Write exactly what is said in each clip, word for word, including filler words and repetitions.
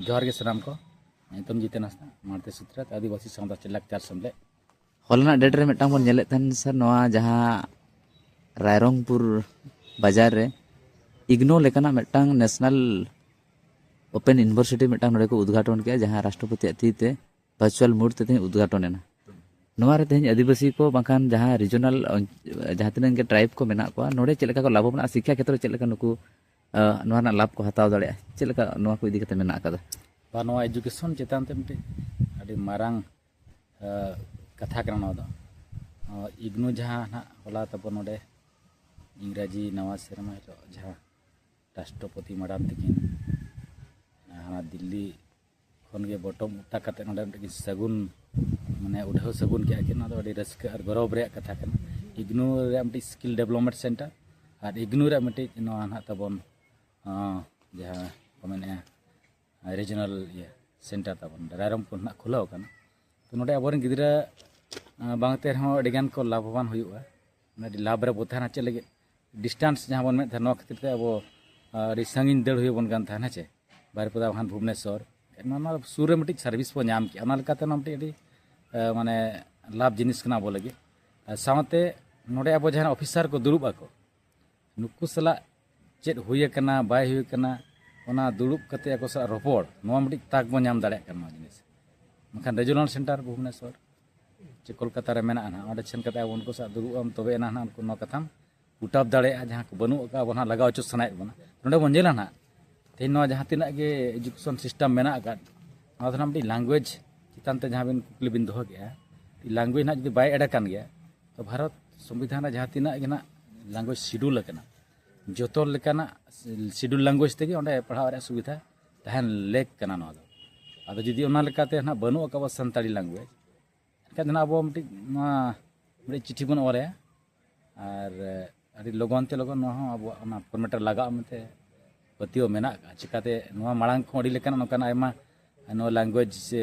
ᱡᱚᱦᱟᱨ ᱜᱮ ᱥᱟᱱᱟᱢ ᱠᱚ᱾ ᱧᱩᱛᱩᱢ ᱡᱤᱛᱮᱱ ᱦᱟᱸᱥᱫᱟ, ᱢᱟᱲᱛᱮ ᱥᱩᱛᱨᱮᱛ ᱟᱹᱫᱤᱵᱟᱹᱥᱤ ᱥᱟᱶᱛᱟ ᱪᱮᱫ ᱞᱟᱠᱪᱟᱨ ᱥᱮᱢᱞᱮᱫ᱾ ᱦᱚᱞᱟᱱᱟᱜ ᱰᱮᱴ ᱨᱮ ᱢᱤᱫᱴᱟᱝ ᱵᱚᱱ ᱧᱮᱞᱮᱫ ᱛᱟᱦᱮᱱ ᱥᱟᱨ, ᱱᱚᱣᱟ ᱡᱟᱦᱟᱸ ᱨᱟᱭᱨᱚᱝᱯᱩᱨ ᱵᱟᱡᱟᱨ ᱨᱮ ᱤᱜᱽᱱᱳ ᱞᱮᱠᱟᱱᱟᱜ ᱢᱤᱫᱴᱟᱝ ᱱᱮᱥᱱᱟᱞ ᱳᱯᱮᱱ ᱤᱭᱩᱱᱤᱵᱷᱟᱨᱥᱤᱴᱤ ᱢᱤᱫᱴᱟᱝ ᱱᱚᱰᱮ ᱠᱚ ᱩᱫᱽᱜᱷᱟᱴᱚᱱ ᱠᱮᱜᱼᱟ, ᱡᱟᱦᱟᱸ ᱨᱟᱥᱴᱨᱚᱯᱚᱛᱤᱭᱟᱜ ᱛᱤ ᱛᱮ ᱵᱷᱟᱨᱪᱩᱣᱟᱞ ᱢᱳᱰ ᱛᱮ ᱛᱮᱦᱮᱧ ᱩᱫᱽᱜᱷᱟᱴᱚᱱ ᱮᱱᱟ᱾ ᱱᱚᱣᱟ ᱨᱮ ᱛᱮᱦᱮᱧ ᱟᱹᱫᱤᱵᱟᱹᱥᱤ ᱠᱚ ᱵᱟᱝᱠᱷᱟᱱ ᱡᱟᱦᱟᱸ ᱨᱤᱡᱚᱱᱟᱞ ᱚᱧ-, ᱡᱟᱦᱟᱸ ᱛᱤᱱᱟᱹᱜ ᱜᱮ ᱴᱨᱟᱭᱤᱵᱽ ᱠᱚ ᱢᱮᱱᱟᱜ ᱠᱚᱣᱟ, ᱱᱚᱰᱮ ᱪᱮᱫ ᱞᱮᱠᱟ ᱠᱚ ᱞᱟᱵᱷᱚ ᱢᱮᱱᱟᱜᱼᱟ, ᱥᱤᱠᱠᱷᱟ ᱠᱷᱮᱛᱨᱚ ᱪᱮᱫ ᱞᱮᱠᱟ ᱱᱩᱠᱩ, ᱟᱸ, ᱱᱚᱣᱟ ᱨᱮᱱᱟᱜ ᱞᱟᱵᱷ ᱠᱚ ᱦᱟᱛᱟᱣ ᱫᱟᱲᱮᱭᱟᱜᱼᱟ, ᱪᱮᱫ ᱞᱮᱠᱟ ᱱᱚᱣᱟ ᱠᱚ ᱤᱫᱤ ᱠᱟᱛᱮ ᱢᱮᱱᱟᱜ ᱟᱠᱟᱫᱟ? ᱵᱟ, ᱱᱚᱣᱟ ᱮᱰᱩᱠᱮᱥᱚᱱ ᱪᱮᱛᱟᱱ ᱛᱮ ᱢᱤᱫᱴᱤᱡ ᱟᱹᱰᱤ ᱢᱟᱨᱟᱝ, ᱟᱸ, ᱠᱟᱛᱷᱟ ᱠᱟᱱᱟ ᱱᱚᱣᱟ ᱫᱚ᱾ ᱟᱸ, ᱤᱜᱽᱱᱩ ᱡᱟᱦᱟᱸ ᱱᱟᱦᱟᱜ ᱦᱚᱞᱟ ᱛᱟᱵᱚᱱ ᱱᱚᱰᱮ ᱤᱝᱨᱟᱡᱤ ᱱᱟᱣᱟ ᱥᱮᱨᱢᱟ ᱦᱤᱞᱳᱜ ᱡᱟᱦᱟᱸ ᱨᱟᱥᱴᱨᱚᱯᱚᱛᱤ ᱢᱮᱰᱟᱢ ᱛᱟᱹᱠᱤᱱ ᱦᱟᱱᱟ ᱫᱤᱞᱞᱤ ᱠᱷᱚᱱ ᱜᱮ ᱵᱚᱴᱚᱢ ᱩᱴᱟ ᱠᱟᱛᱮ ᱱᱚᱰᱮ ᱢᱤᱫᱴᱮᱱ ᱥᱟᱹᱜᱩᱱ, ᱢᱟᱱᱮ ᱩᱰᱷᱟᱹᱣ ᱥᱟᱹᱜᱩᱱ ᱠᱮᱜᱼᱟ ᱠᱤᱱ, ᱚᱱᱟ ᱫᱚ ᱟᱹᱰᱤ ᱨᱟᱹᱥᱠᱟᱹ ᱟᱨ ᱜᱚᱨᱚᱵᱽ ᱨᱮᱭᱟᱜ ᱠᱟᱛᱷᱟ ᱠᱟᱱᱟ᱾ ᱤᱜᱽᱱᱩ ᱨᱮᱭᱟᱜ ᱢᱤᱫᱴᱤᱡ ᱥᱠᱤᱞ ᱰᱮᱵᱷᱞᱚᱯᱢᱮᱱᱴ ᱥᱮᱱᱴᱟᱨ ᱟᱨ ᱤᱜᱽᱱᱩ ᱨᱮᱭᱟᱜ ᱢᱤᱫᱴᱤᱡ ᱱᱚᱣᱟ ᱱᱟᱦᱟᱜ ᱛᱟᱵᱚᱱ, ᱟᱸ, ᱡᱟᱦᱟᱸ ᱠᱚ ᱢᱮᱱᱮᱜᱼᱟ, ᱨᱤᱡᱤᱱᱟᱞ ᱤᱭᱟᱹ ᱥᱮᱱᱴᱟᱨ ᱛᱟᱵᱚᱱ ᱨᱟᱭᱨᱚᱝᱯᱩᱨ ᱱᱟᱦᱟᱜ ᱠᱷᱩᱞᱟᱹᱣ ᱠᱟᱱᱟ᱾ ᱛᱚ ᱱᱚᱰᱮ ᱟᱵᱚᱨᱮᱱ ᱜᱤᱫᱽᱨᱟᱹ, ᱟᱸ, ᱵᱟᱝᱛᱮ ᱨᱮᱦᱚᱸ ᱟᱹᱰᱤᱜᱟᱱ ᱠᱚ ᱞᱟᱵᱷᱚᱵᱟᱱ ᱦᱩᱭᱩᱜᱼᱟ᱾ ᱢᱟᱱᱮ ᱟᱹᱰᱤ ᱞᱟᱵᱷ ᱨᱮ ᱵᱚ ᱛᱟᱦᱮᱱᱟ᱾ ᱪᱮᱫ ᱞᱟᱹᱜᱤᱫ? ᱰᱤᱥᱴᱟᱱᱥ ᱡᱟᱦᱟᱸ ᱵᱚᱱ ᱢᱮᱱᱮᱫ ᱛᱟᱦᱮᱸᱫ, ᱱᱚᱣᱟ ᱠᱷᱟᱹᱛᱤᱨ ᱛᱮ ᱟᱵᱚ, ᱟᱸ, ᱟᱹᱰᱤ ᱥᱟᱺᱜᱤᱧ ᱫᱟᱹᱲ ᱦᱩᱭ ᱟᱵᱚᱱ ᱠᱟᱱ ᱛᱟᱦᱮᱸᱫ, ᱦᱮᱸ ᱪᱮ? ᱵᱟᱨᱤᱯᱟᱫᱟ ᱵᱟᱝᱠᱷᱟᱱ ᱵᱷᱩᱵᱽᱱᱮᱥᱚᱨ, ᱱᱚᱣᱟ, ᱱᱚᱣᱟ ᱥᱩᱨ ᱨᱮ ᱢᱤᱫᱴᱤᱡ ᱥᱟᱨᱵᱷᱤᱥ ᱵᱚ ᱧᱟᱢ ᱠᱮᱜᱼᱟ, ᱚᱱᱟ ᱞᱮᱠᱟᱛᱮ ᱱᱚᱣᱟ ᱢᱤᱫᱴᱤᱡ ᱟᱹᱰᱤ, ᱮ, ᱢᱟᱱᱮ ᱞᱟᱵᱷ ᱡᱤᱱᱤᱥ ᱠᱟᱱᱟ ᱟᱵᱚ ᱞᱟᱹᱜᱤᱫ᱾ ᱟᱨ ᱥᱟᱶᱛᱮ ᱱᱚᱰᱮ ᱟᱵᱚ ᱡᱟᱦᱟᱸ ᱚᱯᱷᱤᱥᱟᱨ ᱠᱚ ᱫᱩᱲᱩᱵ ᱟᱠᱚ, ᱱᱩᱠᱩ ᱥᱟᱞᱟᱜ ᱪᱮᱫ ᱦᱩᱭ ᱟᱠᱟᱱᱟ, ᱵᱟᱭ ᱦᱩᱭ ᱟᱠᱟᱱᱟ, ᱚᱱᱟ ᱫᱩᱲᱩᱵ ᱠᱟᱛᱮ ᱟᱠᱚ ᱥᱟᱞᱟᱜ ᱨᱚᱯᱚᱲ, ᱱᱚᱣᱟ ᱢᱤᱫᱴᱤᱡ ᱛᱟᱠ ᱵᱚᱱ ᱧᱟᱢ ᱫᱟᱲᱮᱭᱟᱜ ᱠᱟᱱᱟ ᱱᱚᱣᱟ ᱡᱤᱱᱤᱥ᱾ ᱢᱮᱱᱠᱷᱟᱱ ᱨᱮᱡᱤᱭᱳᱱᱟᱞ ᱥᱮᱱᱴᱟᱨ ᱵᱷᱩᱵᱽᱱᱮᱥᱚᱨ ᱪᱮ ᱠᱳᱞᱠᱟᱛᱟ ᱨᱮ ᱢᱮᱱᱟᱜᱼᱟ ᱱᱟᱦᱟᱜ, ᱚᱸᱰᱮ ᱥᱮᱱ ᱠᱟᱛᱮ ᱟᱵᱚ ᱩᱱᱠᱩ ᱥᱟᱞᱟᱜ ᱫᱩᱲᱩᱵ ᱟᱢ, ᱛᱚᱵᱮ ᱟᱱᱟ ᱱᱟᱦᱟᱜ ᱩᱱᱠᱩ ᱱᱚᱣᱟ ᱠᱟᱛᱷᱟᱢ ᱯᱩᱴ ᱟᱯ ᱫᱟᱲᱮᱭᱟᱜᱼᱟ, ᱡᱟᱦᱟᱸ ᱠᱚ ᱵᱟᱹᱱᱩᱜ ᱟᱠᱟᱫ ᱟᱵᱚ ᱱᱟᱦᱟᱜ ᱞᱟᱜᱟᱣ ᱦᱚᱪᱚ ᱥᱟᱱᱟᱭᱮᱫ ᱵᱚᱱᱟ᱾ ᱱᱚᱰᱮ ᱵᱚᱱ ᱧᱮᱞᱟ ᱱᱟᱦᱟᱜ, ᱛᱮᱦᱮᱧ ᱱᱚᱣᱟ ᱡᱟᱦᱟᱸ ᱛᱤᱱᱟᱹᱜ ᱜᱮ ᱮᱰᱩᱠᱮᱥᱚᱱ ᱥᱤᱥᱴᱮᱢ ᱢᱮᱱᱟᱜ ᱟᱠᱟᱫ, ᱱᱚᱣᱟ ᱫᱚ ᱱᱟᱦᱟᱜ ᱢᱤᱫᱴᱤᱡ ᱞᱮᱝᱜᱩᱭᱮᱡᱽ ᱪᱮᱛᱟᱱ ᱛᱮ ᱡᱟᱦᱟᱸ ᱵᱤᱱ ᱠᱩᱠᱞᱤ ᱵᱤᱱ ᱫᱚᱦᱚ ᱠᱮᱜᱼᱟ, ᱞᱮᱝᱜᱩᱭᱮᱡᱽ ᱱᱟᱦᱟᱜ ᱡᱩᱫᱤ ᱵᱟᱭ ᱮᱰ ᱟᱠᱟᱱ ᱜᱮᱭᱟ, ᱛᱚ ᱵᱷᱟᱨᱚᱛ ᱥᱚᱝᱵᱤᱫᱷᱟᱱ ᱨᱮ ᱡᱟᱦᱟᱸ ᱛᱤᱱᱟᱹᱜ ᱜᱮ ᱱᱟᱦᱟᱜ ᱞᱮᱝᱜᱩᱭᱮᱡᱽ ᱥᱤᱰᱩᱞ ᱟᱠᱟᱱᱟ, ᱡᱚᱛᱚ ᱞᱮᱠᱟᱱᱟᱜ ᱥᱤᱰᱩᱞ ᱞᱮᱝᱜᱩᱭᱮᱡᱽ ᱛᱮᱜᱮ ᱚᱸᱰᱮ ᱯᱟᱲᱦᱟᱣ ᱨᱮᱭᱟᱜ ᱥᱩᱵᱤᱫᱷᱟ ᱛᱟᱦᱮᱱ ᱞᱮᱠ ᱠᱟᱱᱟ ᱱᱚᱣᱟ ᱫᱚ᱾ ᱟᱫᱚ ᱡᱩᱫᱤ ᱚᱱᱟ ᱞᱮᱠᱟᱛᱮ ᱱᱟᱦᱟᱜ ᱵᱟᱹᱱᱩᱜ ᱟᱠᱟᱫᱟ ᱥᱟᱱᱛᱟᱲᱤ ᱞᱮᱝᱜᱩᱭᱮᱡᱽ, ᱮᱱᱠᱷᱟᱱ ᱫᱚ ᱱᱟᱦᱟᱜ ᱟᱵᱚ ᱢᱤᱫᱴᱤᱡ, ᱱᱚᱣᱟ ᱢᱤᱫᱴᱤᱡ ᱪᱤᱴᱷᱤ ᱵᱚᱱ ᱚᱞᱮᱜᱼᱟ ᱟᱨ, ᱮ, ᱟᱹᱰᱤ ᱞᱚᱜᱚᱱ ᱛᱮ ᱞᱚᱜᱚᱱ ᱱᱚᱣᱟ ᱦᱚᱸ ᱟᱵᱚᱣᱟᱜ ᱚᱱᱟ ᱯᱷᱚᱨᱢᱮᱴ ᱨᱮ ᱞᱟᱜᱟᱜᱼᱟ ᱢᱮᱱᱛᱮ ᱯᱟᱹᱛᱭᱟᱹᱣ ᱢᱮᱱᱟᱜ ᱟᱠᱟᱫᱼᱟ᱾ ᱪᱤᱠᱟᱛᱮ ᱱᱚᱣᱟ ᱢᱟᱲᱟᱝ ᱠᱷᱚᱱ ᱟᱹᱰᱤ ᱞᱮᱠᱟᱱ ᱱᱚᱝᱠᱟᱱ ᱟᱭᱢᱟ ᱱᱚᱣᱟ ᱞᱮᱝᱜᱩᱭᱮᱡᱽ ᱥᱮ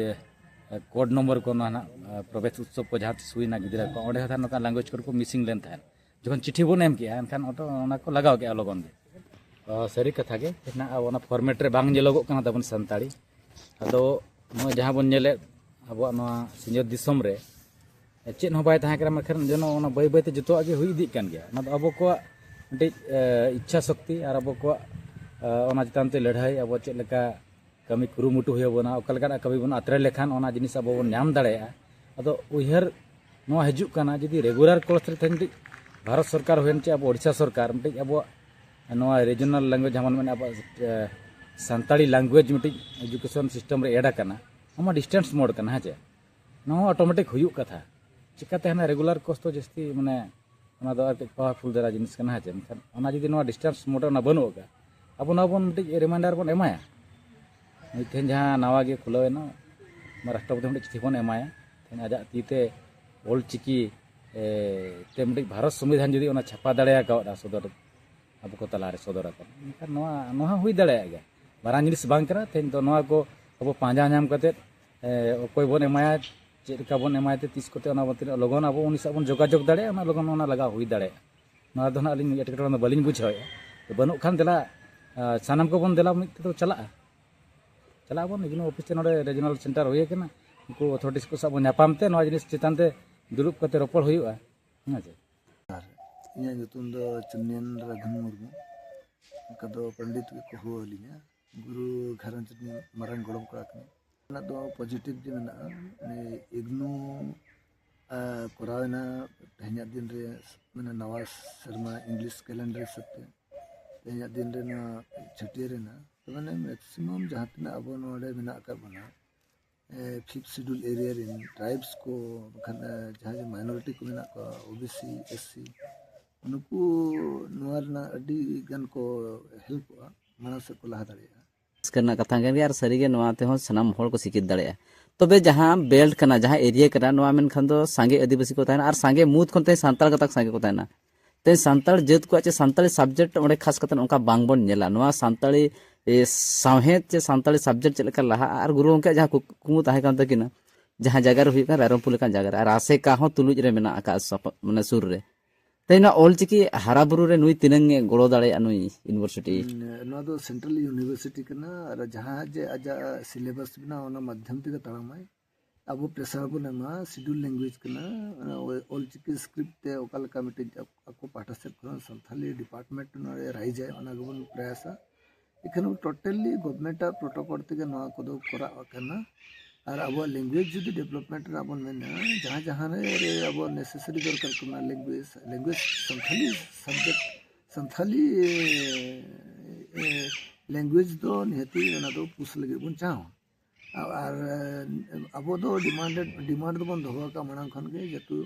ᱠᱳᱰ ᱱᱚᱢᱵᱚᱨ ᱠᱚ ᱱᱚᱣᱟ ᱱᱟᱦᱟᱜ, ᱮ, ᱯᱨᱚᱵᱮᱥ ᱩᱛᱥᱚᱵ ᱠᱚ ᱡᱟᱦᱟᱸ ᱛᱤᱥ ᱦᱩᱭᱱᱟ ᱜᱤᱫᱽᱨᱟᱹ ᱠᱚ, ᱚᱸᱰᱮ ᱦᱚᱸ ᱱᱚᱝᱠᱟ ᱞᱮᱝᱜᱩᱭᱮᱡᱽ ᱠᱳᱰ ᱠᱚ ᱢᱤᱥᱤᱝ ᱞᱮᱱ ᱛᱟᱦᱮᱸᱫ᱾ ᱡᱚᱠᱷᱚᱱ ᱪᱤᱴᱷᱤ ᱵᱚᱱ ᱮᱢ ᱠᱮᱜᱼᱟ, ᱮᱱᱠᱷᱟᱱ ᱚᱴᱳ ᱚᱱᱟ ᱠᱚ ᱞᱟᱜᱟᱣ ᱠᱮᱜᱼᱟ ᱞᱚᱜᱚᱱ ᱜᱮ᱾ ᱚ, ᱥᱟᱹᱨᱤ ᱠᱟᱛᱷᱟ ᱜᱮ, ᱛᱮᱦᱮᱧ ᱟᱵᱚ ᱚᱱᱟ ᱯᱷᱚᱨᱢᱮᱴ ᱨᱮ ᱵᱟᱝ ᱧᱮᱞᱚᱜᱚᱜ ᱠᱟᱱᱟ ᱛᱟᱵᱚᱱ ᱥᱟᱱᱛᱟᱲᱤ᱾ ᱟᱫᱚ ᱱᱚᱜᱼᱚᱭ ᱡᱟᱦᱟᱸ ᱵᱚᱱ ᱧᱮᱞᱮᱫ ᱟᱵᱚᱣᱟᱜ ᱱᱚᱣᱟ ᱥᱤᱧᱚᱛ ᱫᱤᱥᱚᱢ ᱨᱮ ᱪᱮᱫ ᱦᱚᱸ ᱵᱟᱭ ᱛᱟᱦᱮᱸ ᱠᱟᱱᱟ, ᱢᱮᱱᱠᱷᱟᱱ ᱡᱮᱱᱚ ᱚᱱᱟ ᱵᱟᱹᱭ ᱵᱟᱹᱭᱛᱮ ᱡᱚᱛᱚᱣᱟᱜ ᱜᱮ ᱦᱩᱭ ᱤᱫᱤᱜ ᱠᱟᱱ ᱜᱮᱭᱟ᱾ ᱚᱱᱟ ᱫᱚ ᱟᱵᱚ ᱠᱚᱣᱟᱜ ᱢᱤᱫᱴᱤᱡ ᱤᱪᱪᱷᱟ ᱥᱚᱠᱛᱤ ᱟᱨ ᱟᱵᱚ ᱠᱚᱣᱟᱜ ᱚᱱᱟ ᱪᱮᱛᱟᱱ ᱛᱮ ᱞᱟᱹᱲᱦᱟᱹᱭ, ᱟᱵᱚ ᱪᱮᱫ ᱞᱮᱠᱟ ᱠᱟᱹᱢᱤ ᱠᱩᱨᱩᱢᱩᱴᱩ ᱦᱩᱭ ᱟᱵᱚᱱᱟ, ᱚᱠᱟ ᱞᱮᱠᱟᱱᱟᱜ ᱠᱟᱹᱢᱤ ᱵᱚᱱ ᱟᱛᱨᱮ ᱞᱮᱠᱷᱟᱱ ᱚᱱᱟ ᱡᱤᱱᱤᱥ ᱟᱵᱚ ᱵᱚᱱ ᱧᱟᱢ ᱫᱟᱲᱮᱭᱟᱜᱼᱟ᱾ ᱟᱫᱚ ᱩᱭᱦᱟᱹᱨ ᱱᱚᱣᱟ ᱦᱤᱡᱩᱜ ᱠᱟᱱᱟ, ᱡᱩᱫᱤ ᱨᱮᱜᱩᱞᱟᱨ ᱠᱳᱨᱥ ᱨᱮ ᱛᱮᱦᱮᱧ ᱢᱤᱫᱴᱤᱡ ᱵᱷᱟᱨᱚᱛ ᱥᱚᱨᱠᱟᱨ ᱦᱩᱭᱮᱱ ᱪᱮ ᱟᱵᱚ ᱳᱰᱤᱥᱟ ᱥᱚᱨᱠᱟᱨ ᱢᱤᱫᱴᱤᱡ ᱟᱵᱚᱣᱟᱜ ᱱᱚᱣᱟ ᱨᱤᱡᱚᱱᱟᱞ ᱞᱮᱝᱜᱩᱭᱮᱡᱽ ᱡᱟᱦᱟᱸ ᱵᱚᱱ ᱢᱮᱱᱟ ᱟᱵᱚᱣᱟᱜ ᱥᱟᱱᱛᱟᱲᱤ ᱞᱮᱝᱜᱩᱭᱮᱡᱽ ᱢᱤᱫᱴᱤᱡ ᱮᱡᱩᱠᱮᱥᱚᱱ ᱥᱤᱥᱴᱮᱢ ᱨᱮ ᱮᱰ ᱟᱠᱟᱱᱟ, ᱟᱢᱟᱜ ᱰᱤᱥᱴᱮᱱᱥ ᱢᱳᱰ ᱠᱟᱱᱟ, ᱦᱮᱸ ᱪᱮ? ᱱᱚᱣᱟ ᱦᱚᱸ ᱚᱴᱳᱢᱮᱴᱤᱠ ᱦᱩᱭᱩᱜ ᱠᱟᱛᱷᱟ᱾ ᱪᱤᱠᱟᱹᱛᱮ ᱦᱟᱱᱟ ᱨᱮᱜᱩᱞᱟᱨ ᱠᱳᱨᱥ ᱫᱚ ᱡᱟᱹᱥᱛᱤ ᱢᱟᱱᱮ ᱚᱱᱟ ᱫᱚ ᱟᱨ ᱠᱟᱹᱡ ᱯᱟᱣᱟᱨᱯᱷᱩᱞ ᱫᱷᱟᱨᱟ ᱡᱤᱱᱤᱥ ᱠᱟᱱᱟ, ᱦᱮᱸ ᱪᱮ? ᱢᱮᱱᱠᱷᱟᱱ ᱚᱱᱟ ᱡᱩᱫᱤ ᱱᱚᱣᱟ ᱰᱤᱥᱴᱮᱱᱥ ᱢᱳᱰ ᱨᱮ ᱚᱱᱟ ᱵᱟᱹᱱᱩᱜ ᱟᱠᱟᱫ, ᱟᱵᱚ ᱱᱚᱣᱟ ᱵᱚᱱ ᱢᱤᱫᱴᱤᱡ ᱨᱤᱢᱟᱭᱤᱱᱰᱟᱨ ᱵᱚᱱ ᱮᱢᱟᱭᱟ᱾ ᱱᱩᱭ ᱛᱮᱦᱮᱧ ᱡᱟᱦᱟᱸ ᱱᱟᱣᱟ ᱜᱮ ᱠᱷᱩᱞᱟᱹᱣ ᱮᱱᱟ, ᱨᱟᱥᱴᱨᱚᱯᱚᱛᱤ ᱢᱤᱫᱴᱤᱡ ᱪᱤᱴᱷᱤ ᱵᱚᱱ ᱮᱢᱟᱭᱟ, ᱛᱮᱦᱮᱧ ᱟᱡᱟᱜ ᱛᱤ ᱛᱮ ᱚᱞ ᱪᱤᱠᱤ ᱛᱮ ᱢᱤᱫᱴᱤᱡ ᱵᱷᱟᱨᱚᱛ ᱥᱚᱝᱵᱤᱫᱷᱟᱱ ᱡᱩᱫᱤ ᱚᱱᱟ ᱪᱷᱟᱯᱟ ᱫᱟᱲᱮ ᱟᱠᱟᱣᱟᱫᱼᱟ ᱥᱚᱫᱚᱨ, ᱟᱵᱚ ᱠᱚ ᱛᱟᱞᱟᱨᱮ ᱥᱚᱫᱚᱨ ᱟᱠᱟᱱᱟ, ᱮᱱᱠᱷᱟᱱ ᱱᱚᱣᱟ ᱱᱚᱣᱟ ᱦᱚᱸ ᱦᱩᱭ ᱫᱟᱲᱮᱭᱟᱜ ᱜᱮᱭᱟ᱾ ᱢᱟᱨᱟᱝ ᱡᱤᱱᱤᱥ ᱵᱟᱝ ᱠᱟᱱᱟ᱾ ᱛᱮᱦᱮᱧ ᱫᱚ ᱱᱚᱣᱟ ᱠᱚ ᱟᱵᱚ ᱯᱟᱸᱡᱟ ᱧᱟᱢ ᱠᱟᱛᱮᱫ ᱚᱠᱚᱭ ᱵᱚᱱ ᱮᱢᱟᱭᱟ, ᱪᱮᱫ ᱞᱮᱠᱟ ᱵᱚᱱ ᱮᱢᱟᱭ ᱛᱮ, ᱛᱤᱥ ᱠᱚᱛᱮ ᱚᱱᱟ ᱵᱚᱱ ᱛᱤᱱᱟᱹᱜ ᱞᱚᱜᱚᱱ ᱟᱵᱚ ᱩᱱᱤ ᱥᱟᱶ ᱵᱚᱱ ᱡᱳᱜᱟᱡᱳᱜᱽ ᱫᱟᱲᱮᱭᱟᱜᱼᱟ, ᱚᱱᱟ ᱞᱚᱜᱚᱱ ᱚᱱᱟ ᱞᱟᱜᱟᱣ ᱦᱩᱭ ᱫᱟᱲᱮᱭᱟᱜᱼᱟ᱾ ᱱᱚᱣᱟ ᱫᱚ ᱱᱟᱜ ᱟᱹᱞᱤᱧ ᱮᱴᱠᱮᱴᱚᱬᱮ ᱫᱚ ᱵᱟᱹᱞᱤᱧ ᱵᱩᱡᱷᱟᱹᱣᱮᱫᱼᱟ᱾ ᱛᱚ ᱵᱟᱹᱱᱩᱜ ᱠᱷᱟᱱ ᱫᱮᱞᱟ, ᱥᱟᱱᱟᱢ ᱠᱚᱵᱚᱱ ᱫᱮᱞᱟ ᱢᱤᱫ ᱛᱮᱫᱚ ᱪᱟᱞᱟᱜᱼᱟ᱾ ᱪᱟᱞᱟᱜ ᱟᱵᱚᱱ, ᱤᱜᱽᱱᱳ ᱚᱯᱷᱤᱥ ᱛᱮ ᱱᱚᱰᱮ ᱨᱮᱡᱤᱱᱟᱞ ᱥᱮᱱᱴᱟᱨ ᱦᱩᱭ ᱟᱠᱟᱱᱟ, ᱩᱱᱠᱩ ᱚᱛᱷᱚᱨᱤᱴᱤᱥ ᱠᱚ ᱥᱟᱶ ᱵᱚᱱ ᱧᱟᱯᱟᱢ ᱛᱮ ᱱᱚᱣᱟ ᱡᱤᱱᱤᱥ ᱪᱮᱛᱟᱱ ᱛᱮ ᱫᱩᱲᱩᱵ ᱠᱟᱛᱮ ᱨᱚᱯᱚᱲ ᱦᱩᱭᱩᱜᱼᱟ᱾ ᱦᱮᱸ ᱥᱮ? ᱟᱨ ᱤᱧᱟᱹᱜ ᱧᱩᱛᱩᱢ ᱫᱚ ᱪᱩᱱᱭᱟᱱ ᱨᱟᱫᱷᱩᱱ ᱢᱩᱨᱢᱩ᱾ ᱚᱱᱠᱟ ᱫᱚ ᱯᱚᱱᱰᱤᱛ ᱜᱮᱠᱚ ᱦᱚᱦᱚ ᱟᱹᱞᱤᱧᱟ᱾ ᱜᱩᱨᱩ ᱜᱷᱟᱨᱚᱸᱡᱽ ᱨᱤᱱᱤᱡ ᱢᱟᱨᱟᱝ ᱜᱚᱲᱚᱢ ᱠᱚᱲᱟ ᱠᱟᱹᱱᱟᱹᱧ᱾ ᱚᱱᱟ ᱫᱚ ᱯᱚᱡᱤᱴᱤᱵᱷ ᱜᱮ ᱢᱮᱱᱟᱜᱼᱟ᱾ ᱤᱜᱽᱱᱳ ᱠᱚᱨᱟᱣ ᱮᱱᱟ ᱛᱮᱦᱮᱧᱟᱜ ᱫᱤᱱ ᱨᱮ, ᱢᱟᱱᱮ ᱱᱟᱣᱟ ᱥᱮᱨᱢᱟ ᱤᱝᱞᱤᱥ ᱠᱮᱞᱮᱱᱰᱟᱨ ᱦᱤᱥᱟᱹᱵ ᱛᱮ ᱛᱮᱦᱮᱧᱟᱜ ᱫᱤᱱ ᱨᱮ ᱱᱚᱣᱟ ᱪᱷᱟᱹᱴᱭᱟᱹᱨ ᱮᱱᱟ᱾ ᱛᱚ ᱢᱟᱱᱮ ᱢᱮᱠᱥᱤᱢᱟᱢ ᱡᱟᱦᱟᱸ ᱛᱤᱱᱟᱹᱜ ᱟᱵᱚ ᱱᱚᱰᱮ ᱢᱮᱱᱟᱜ ᱟᱠᱟᱫ ᱵᱚᱱᱟ, ᱯᱷᱤᱯᱛᱷ ᱥᱤᱰᱩᱞ ᱮᱨᱤᱭᱟ ᱨᱮᱱ ᱴᱨᱟᱭᱤᱵᱽᱥ ᱠᱚ, ᱵᱟᱠᱷᱟᱱ ᱡᱟᱦᱟᱸᱭ ᱡᱮ ᱢᱟᱭᱱᱚᱨᱤᱴᱤ ᱠᱚ ᱢᱮᱱᱟᱜ ᱠᱚᱣᱟ, ᱳᱵᱤᱥᱤ, ᱮᱥᱥᱤ, ᱱᱩᱠᱩ ᱱᱚᱣᱟ ᱨᱮᱱᱟᱜ ᱟᱹᱰᱤ ᱜᱟᱱ ᱠᱚ ᱦᱮᱞᱯᱚᱜᱼᱟ, ᱢᱟᱲᱟᱝ ᱥᱮᱫ ᱠᱚ ᱞᱟᱦᱟ ᱫᱟᱲᱮᱭᱟᱜᱼᱟ᱾ ᱨᱟᱹᱥᱠᱟᱹ ᱨᱮᱱᱟᱜ ᱠᱟᱛᱷᱟ ᱠᱟᱱ ᱜᱮᱭᱟ᱾ ᱟᱨ ᱥᱟᱹᱨᱤᱜᱮ ᱱᱚᱣᱟ ᱛᱮᱦᱚᱸ ᱥᱟᱱᱟᱢ ᱦᱚᱲ ᱠᱚ ᱥᱤᱠᱷᱤᱛ ᱫᱟᱲᱮᱭᱟᱜᱼᱟ᱾ ᱛᱚᱵᱮ ᱡᱟᱦᱟᱸ ᱵᱮᱞᱴ ᱠᱟᱱᱟ, ᱡᱟᱦᱟᱸ ᱮᱨᱤᱭᱟ ᱠᱟᱱᱟ, ᱱᱚᱣᱟ ᱢᱮᱱᱠᱷᱟᱱ ᱫᱚ ᱥᱟᱸᱜᱮ ᱟᱹᱫᱤᱵᱟᱹᱥᱤ ᱠᱚ ᱛᱟᱦᱮᱱᱟ ᱟᱨ ᱥᱟᱸᱜᱮ ᱢᱩᱫᱽ ᱠᱷᱚᱱ ᱛᱮ ᱥᱟᱱᱛᱟᱲ ᱜᱟᱛᱟᱠ ᱥᱟᱸᱜᱮ ᱠᱚ ᱛᱟᱦᱮᱱᱟ᱾ ᱛᱮ ᱥᱟᱱᱛᱟᱲ ᱡᱟᱹᱛ ᱠᱚᱣᱟᱜ ᱪᱮ ᱥᱟᱱᱛᱟᱲᱤ ᱥᱟᱵᱡᱮᱠᱴ ᱚᱸᱰᱮ ᱠᱷᱟᱥ ᱠᱟᱛᱮ ᱚᱱᱠᱟ ᱵᱟᱝᱵᱚᱱ ᱧᱮᱞᱟ᱾ ᱱᱚᱣᱟ ᱥᱟᱱᱛᱟᱲᱤ ᱥᱟᱶᱦᱮᱫ ᱪᱮ ᱥᱟᱱᱛᱟᱲᱤ ᱥᱟᱵᱡᱮᱠᱴ ᱪᱮᱫ ᱞᱮᱠᱟ ᱞᱟᱦᱟᱜᱼᱟ, ᱟᱨ ᱜᱩᱨᱩ ᱜᱚᱢᱠᱮᱭᱟᱜ ᱡᱟᱦᱟᱸ ᱠᱩᱠᱢᱩ ᱛᱟᱦᱮᱸ ᱠᱟᱱ ᱛᱟᱹᱠᱤᱱᱟ, ᱡᱟᱦᱟᱸ ᱡᱟᱭᱜᱟ ᱨᱮ ᱦᱩᱭᱩᱜ ᱠᱟᱱᱟ ᱨᱟᱭᱨᱚᱝᱯᱩᱨ ᱞᱮᱠᱟᱱ ᱡᱟᱭᱜᱟ ᱨᱮ, ᱟᱨ ᱟᱥᱮᱠᱟ ᱦᱚᱸ ᱛᱩᱞᱩᱡ ᱨᱮ ᱢᱮᱱᱟᱜ ᱟᱠᱟᱫ ᱢᱟᱱᱮ ᱥᱩᱨ ᱨᱮ, ᱛᱮᱦᱮᱧ ᱱᱚᱣᱟ ᱚᱞᱪᱤᱠᱤ ᱦᱟᱨᱟ ᱵᱩᱨᱩ ᱨᱮ ᱱᱩᱭ ᱛᱤᱱᱟᱹᱝ ᱮ ᱜᱚᱲᱚ ᱫᱟᱲᱮᱭᱟᱜᱼᱟ ᱱᱩᱭ ᱤᱭᱩᱱᱤᱵᱷᱟᱨᱥᱤᱴᱤ? ᱦᱩᱸ, ᱱᱚᱣᱟ ᱫᱚ ᱥᱮᱱᱴᱨᱟᱞ ᱤᱭᱩᱱᱤᱵᱷᱟᱨᱥᱤᱴᱤ ᱠᱟᱱᱟ᱾ ᱟᱨ ᱡᱟᱦᱟᱸ ᱡᱮ ᱟᱡᱟᱜ ᱥᱤᱞᱮᱵᱟᱥ ᱢᱮᱱᱟᱜᱼᱟ, ᱚᱱᱟ ᱢᱟᱫᱽᱫᱷᱚᱢ ᱛᱮᱜᱮ ᱛᱟᱲᱟᱢᱟᱭ᱾ ᱟᱵᱚ ᱯᱨᱮᱥᱟᱨ ᱵᱚᱱ ᱮᱢᱟ, ᱥᱤᱰᱩᱞ ᱞᱮᱝᱜᱩᱭᱮᱡᱽ ᱠᱟᱱᱟ᱾ ᱚᱱᱟ ᱚᱞ- ᱚᱞᱪᱤᱠᱤ ᱥᱠᱨᱤᱯᱴ ᱛᱮ ᱚᱠᱟ ᱞᱮᱠᱟ ᱢᱤᱫᱴᱤᱡ ᱟᱠ- ᱟᱠᱚ ᱯᱟᱦᱴᱟ ᱥᱮᱫ ᱠᱷᱚᱱ ᱥᱟᱱᱛᱷᱟᱞᱤ ᱰᱤᱯᱟᱨᱴᱢᱮᱱᱴ ᱱᱚᱰᱮ ᱨᱟᱭᱤᱡᱟᱭ, ᱚᱱᱟ ᱜᱮᱵᱚᱱ ᱯᱨᱚᱭᱟᱥᱟ᱾ ᱮᱠᱷᱟᱱ ᱴᱳᱴᱟᱞᱤ ᱜᱚᱵᱷᱚᱨᱱᱢᱮᱱᱴ ᱟᱜ ᱯᱨᱳᱴᱳᱠᱚᱞ ᱛᱮᱜᱮ ᱱᱚᱣᱟ ᱠᱚᱫᱚ ᱠᱚᱨᱟᱜ ᱠᱟᱱᱟ᱾ ᱟᱨ ᱟᱵᱚᱣᱟᱜ ᱞᱮᱝᱜᱩᱭᱮᱡᱽ ᱡᱩᱫᱤ ᱰᱮᱵᱷᱞᱚᱯᱢᱮᱱᱴ ᱨᱮᱱᱟᱜ ᱵᱚᱱ ᱢᱮᱱᱟ, ᱡᱟᱦᱟᱸ ᱡᱟᱦᱟᱸ ᱨᱮ ᱟᱵᱚᱣᱟᱜ ᱱᱮᱥᱮᱥᱟᱨᱤ ᱫᱚᱨᱠᱟᱨ ᱠᱟᱱᱟ, language language Santali subject Santali language ᱫᱚ ᱱᱤᱦᱟᱹᱛᱤ ᱚᱱᱟ ᱫᱚ ᱯᱩᱥ ᱞᱟᱹᱜᱤᱫ ᱵᱚᱱ ᱪᱟᱦᱟᱣᱟ᱾ ᱟᱨ ᱟᱵᱚ ᱫᱚ ᱰᱤᱢᱟᱱᱰ ᱰᱤᱢᱟᱱᱰ ᱫᱚᱵᱚᱱ ᱫᱚᱦᱚ ᱟᱠᱟᱫ ᱢᱟᱲᱟᱝ ᱠᱷᱚᱱ ᱜᱮ, ᱡᱮᱦᱮᱛᱩ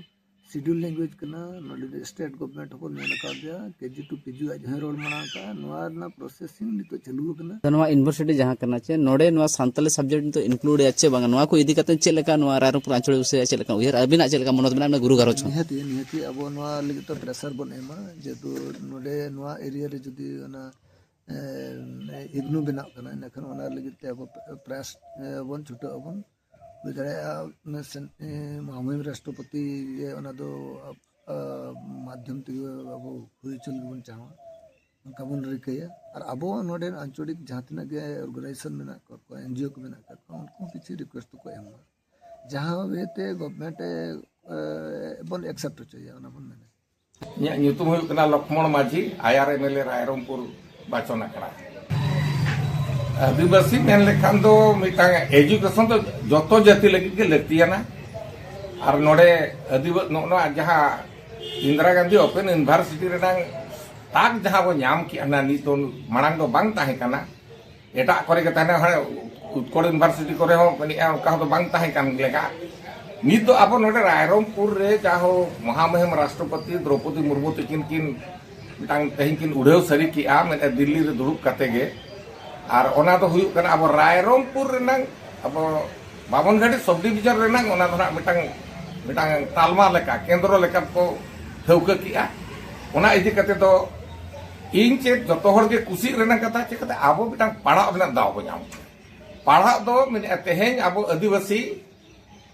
ᱥᱤᱰᱩᱞ ᱞᱮᱝᱜᱩᱭᱮᱡᱽ ᱠᱟᱱᱟ, ᱱᱚᱰᱮ ᱫᱚ ᱥᱴᱮᱴ ᱜᱚᱵᱷᱚᱨᱱᱢᱮᱱᱴ ᱦᱚᱸᱵᱚᱱ ᱢᱮᱱ ᱟᱠᱟᱫᱮᱭᱟ, ᱠᱮᱡᱤ ᱴᱩ ᱯᱤᱡᱤ ᱟᱡ ᱦᱚᱸᱭ ᱨᱚᱲ ᱢᱟᱲᱟᱝ ᱟᱠᱟᱫᱼᱟ᱾ ᱱᱚᱣᱟ ᱨᱮᱱᱟᱜ ᱯᱨᱚᱥᱮᱥᱤᱝ ᱱᱤᱛᱚᱜ ᱪᱟᱹᱞᱩ ᱟᱠᱟᱱᱟ᱾ ᱛᱚ, ᱱᱚᱣᱟ ᱤᱭᱩᱱᱤᱵᱷᱟᱨᱥᱤᱴᱤ ᱡᱟᱦᱟᱸ ᱠᱟᱱᱟ, ᱪᱮ ᱱᱚᱰᱮ ᱱᱚᱣᱟ ᱥᱟᱱᱛᱟᱞᱤ ᱥᱟᱵᱡᱮᱠᱴ ᱱᱤᱛᱚᱜ ᱤᱱᱠᱞᱩᱰ ᱮᱭᱟ ᱪᱮ ᱵᱟᱝᱟ, ᱱᱚᱣᱟ ᱠᱚ ᱤᱫᱤ ᱠᱟᱛᱮ ᱪᱮᱫ ᱞᱮᱠᱟ ᱱᱚᱣᱟ ᱨᱟᱭᱨᱚᱝᱯᱩᱨ ᱟᱧᱪᱚᱞᱤᱠ ᱵᱤᱥᱚᱭ ᱪᱮᱫ ᱞᱮᱠᱟ ᱩᱭᱦᱟᱹᱨ, ᱟᱹᱵᱤᱱᱟᱜ ᱪᱮᱫ ᱞᱮᱠᱟ ᱢᱚᱱᱳᱛ ᱢᱮᱱᱟᱜᱼᱟ, ᱚᱱᱟ ᱜᱩᱨᱩ ᱜᱷᱟᱨᱚᱸᱡᱽ ᱦᱚᱸ? ᱱᱤᱦᱟᱹᱛᱤ ᱱᱤᱦᱟᱹᱛᱤ ᱟᱵᱚ ᱱᱚᱣᱟ ᱞᱟᱹᱜᱤᱫ ᱛᱮ ᱯᱨᱮᱥᱟᱨ ᱵᱚᱱ ᱮᱢᱟ, ᱡᱮᱦᱮᱛᱩ ᱱᱚᱰᱮ ᱱᱚᱣᱟ ᱮᱨᱤᱭᱟ ᱨᱮ ᱡᱩᱫᱤ ᱚᱱᱟ ᱮ, ᱤᱜᱽᱱᱩ ᱵᱮᱱᱟᱜ ᱠᱟᱱᱟ, ᱤᱱᱟᱹᱠᱷᱟᱱ ᱚᱱᱟ ᱞᱟᱹᱜᱤᱫ ᱛᱮ ᱟᱵᱚ ᱯᱨᱮᱥ ᱮ, ᱵᱚᱱ ᱪᱷᱩᱴᱟᱹᱜ ᱟᱵᱚᱱ᱾ ᱦᱩᱭ ᱫᱟᱲᱮᱭᱟᱜᱼᱟ ᱚᱱᱟ ᱥᱮᱱ- ᱮ, ᱢᱚᱦᱟᱢᱚᱦᱤᱢ ᱨᱟᱥᱴᱨᱚᱯᱚᱛᱤ ᱜᱮ ᱚᱱᱟ ᱫᱚ ᱟ, ᱟ, ᱢᱟᱫᱽᱫᱷᱚᱢ ᱛᱮᱜᱮ ᱟᱵᱚ ᱦᱩᱭ ᱦᱚᱪᱚ ᱞᱟᱹᱜᱤᱫ ᱵᱚᱱ ᱪᱟᱦᱟᱣᱟ, ᱚᱱᱠᱟ ᱵᱚᱱ ᱨᱤᱠᱟᱹᱭᱟ᱾ ᱟᱨ ᱟᱵᱚ ᱱᱚᱰᱮ ᱟᱧᱪᱚᱞᱤᱠ ᱡᱟᱦᱟᱸ ᱛᱤᱱᱟᱹᱜ ᱜᱮ ᱚᱨᱜᱟᱱᱟᱭᱡᱮᱥᱚᱱ ᱢᱮᱱᱟᱜ ᱟᱠᱟᱫ ᱠᱚᱣᱟ, ᱮᱱᱡᱤᱳ ᱠᱚ ᱢᱮᱱᱟᱜ ᱟᱠᱟᱫ ᱠᱚᱣᱟ, ᱩᱱᱠᱩ ᱦᱚᱸ ᱠᱤᱪᱷᱩ ᱨᱤᱠᱩᱭᱮᱥᱴ ᱫᱚᱠᱚ ᱮᱢᱟ, ᱡᱟᱦᱟᱸ ᱣᱮ ᱛᱮ ᱜᱚᱵᱷᱚᱨᱱᱢᱮᱱᱴ ᱮ, ᱮ, ᱵᱚᱱ ᱮᱠᱥᱮᱯᱴ ᱦᱚᱪᱚᱭᱟ, ᱚᱱᱟ ᱵᱚᱱ ᱢᱮᱱᱟ᱾ ᱤᱧᱟᱹᱜ ᱧᱩᱛᱩᱢ ᱦᱩᱭᱩᱜ ᱠᱟᱱᱟ ᱞᱚᱠᱷᱢᱚᱬ ᱢᱟᱹᱡᱷᱤ, ᱟᱭᱟᱨ ᱮᱢ ᱮᱞ ᱮ ᱨᱟᱭᱨᱚᱝᱯᱩᱨ ᱵᱟᱪᱚᱱ ᱟᱠᱷᱲᱟ᱾ ᱟᱹᱫᱤᱵᱟᱹᱥᱤ ᱢᱮᱱ ᱞᱮᱠᱷᱟᱱ ᱫᱚ ᱢᱤᱫᱴᱟᱝ ᱮᱡᱩᱠᱮᱥᱚᱱ ᱫᱚ ᱡᱚᱛᱚ ᱡᱟᱹᱛᱤ ᱞᱟᱹᱜᱤᱫ ᱜᱮ ᱞᱟᱹᱠᱛᱤᱭᱟᱱᱟ᱾ ᱟᱨ ᱱᱚᱰᱮ ᱟᱹᱫᱤᱵᱟᱹ ᱱᱚᱜᱼᱚ ᱱᱚᱣᱟ ᱡᱟᱦᱟᱸ ᱤᱱᱫᱨᱟ ᱜᱟᱱᱫᱷᱤ ᱳᱯᱮᱱ ᱤᱭᱩᱱᱤᱵᱷᱟᱨᱥᱤᱴᱤ ᱨᱮᱱᱟᱝ ᱛᱟᱠ ᱡᱟᱦᱟᱸ ᱵᱚ ᱧᱟᱢ ᱠᱮᱜᱼᱟ, ᱱᱤᱛ ᱫᱚ ᱢᱟᱲᱟᱝ ᱫᱚ ᱵᱟᱝ ᱛᱟᱦᱮᱸ ᱠᱟᱱᱟ᱾ ᱮᱴᱟᱜ ᱠᱚᱨᱮ ᱜᱮ ᱛᱟᱦᱮᱱᱟ, ᱦᱟᱱᱮ ᱩᱛᱠᱚᱲ ᱤᱭᱩᱱᱤᱵᱷᱟᱨᱥᱤᱴᱤ ᱠᱚᱨᱮ ᱦᱚᱸ ᱢᱮᱱᱮᱜᱼᱟ, ᱚᱱᱠᱟ ᱦᱚᱸ ᱫᱚ ᱵᱟᱝ ᱛᱟᱦᱮᱸ ᱠᱟᱱ ᱞᱮᱠᱟ᱾ ᱱᱤᱛ ᱫᱚ ᱟᱵᱚ ᱱᱚᱰᱮ ᱨᱟᱭᱨᱚᱝᱯᱩᱨ ᱨᱮ ᱡᱟᱦᱳ ᱢᱚᱦᱟᱢᱚᱦᱤᱢ ᱨᱟᱥᱴᱨᱚᱯᱚᱛᱤ ᱫᱨᱚᱯᱚᱫᱤ ᱢᱩᱨᱢᱩ ᱛᱟᱹᱠᱤᱱ ᱠᱤᱱ ᱢᱤᱫᱴᱟᱝ ᱛᱮᱦᱮᱧ ᱠᱤᱱ ᱩᱰᱷᱟᱹᱣ ᱥᱟᱹᱨᱤ ᱠᱮᱜᱼᱟ, ᱢᱮᱱᱮᱫᱼᱟ ᱫᱤᱞᱞᱤ ᱨᱮ ᱫᱩᱲᱩᱵ ᱠᱟᱛᱮ ᱜᱮ᱾ ᱟᱨ ᱚᱱᱟ ᱫᱚ ᱦᱩᱭᱩᱜ ᱠᱟᱱᱟ ᱟᱵᱚ ᱨᱟᱭᱨᱚᱝᱯᱩᱨ ᱨᱮᱱᱟᱝ ᱟᱵᱚ ᱵᱟᱢᱚᱱᱜᱷᱟᱴᱤ ᱥᱚᱵ ᱰᱤᱵᱤᱡᱚᱱ ᱨᱮᱱᱟᱝ ᱚᱱᱟ ᱫᱚ ᱱᱟᱜ ᱢᱤᱫᱴᱟᱝ ᱢᱤᱫᱴᱟᱝ ᱛᱟᱞᱢᱟ ᱞᱮᱠᱟ, ᱠᱮᱱᱫᱨᱚ ᱞᱮᱠᱟ ᱠᱚ ᱴᱷᱟᱹᱣᱠᱟᱹ ᱠᱮᱜᱼᱟ᱾ ᱚᱱᱟ ᱤᱫᱤ ᱠᱟᱛᱮ ᱫᱚ ᱤᱧ ᱪᱮᱫ ᱡᱚᱛᱚ ᱦᱚᱲ ᱜᱮ ᱠᱩᱥᱤᱜ ᱨᱮᱱᱟᱜ ᱠᱟᱛᱷᱟ, ᱪᱤᱠᱟᱹᱛᱮ ᱟᱵᱚ ᱢᱤᱫᱴᱟᱝ ᱯᱟᱲᱦᱟᱜ ᱨᱮᱱᱟᱜ ᱫᱟᱣ ᱵᱚ ᱧᱟᱢ ᱠᱮᱫᱟ᱾ ᱯᱟᱲᱦᱟᱜ ᱫᱚ ᱢᱮᱱᱮᱫᱼᱟ ᱛᱮᱦᱮᱧ ᱟᱵᱚ ᱟᱹᱫᱤᱵᱟᱹᱥᱤ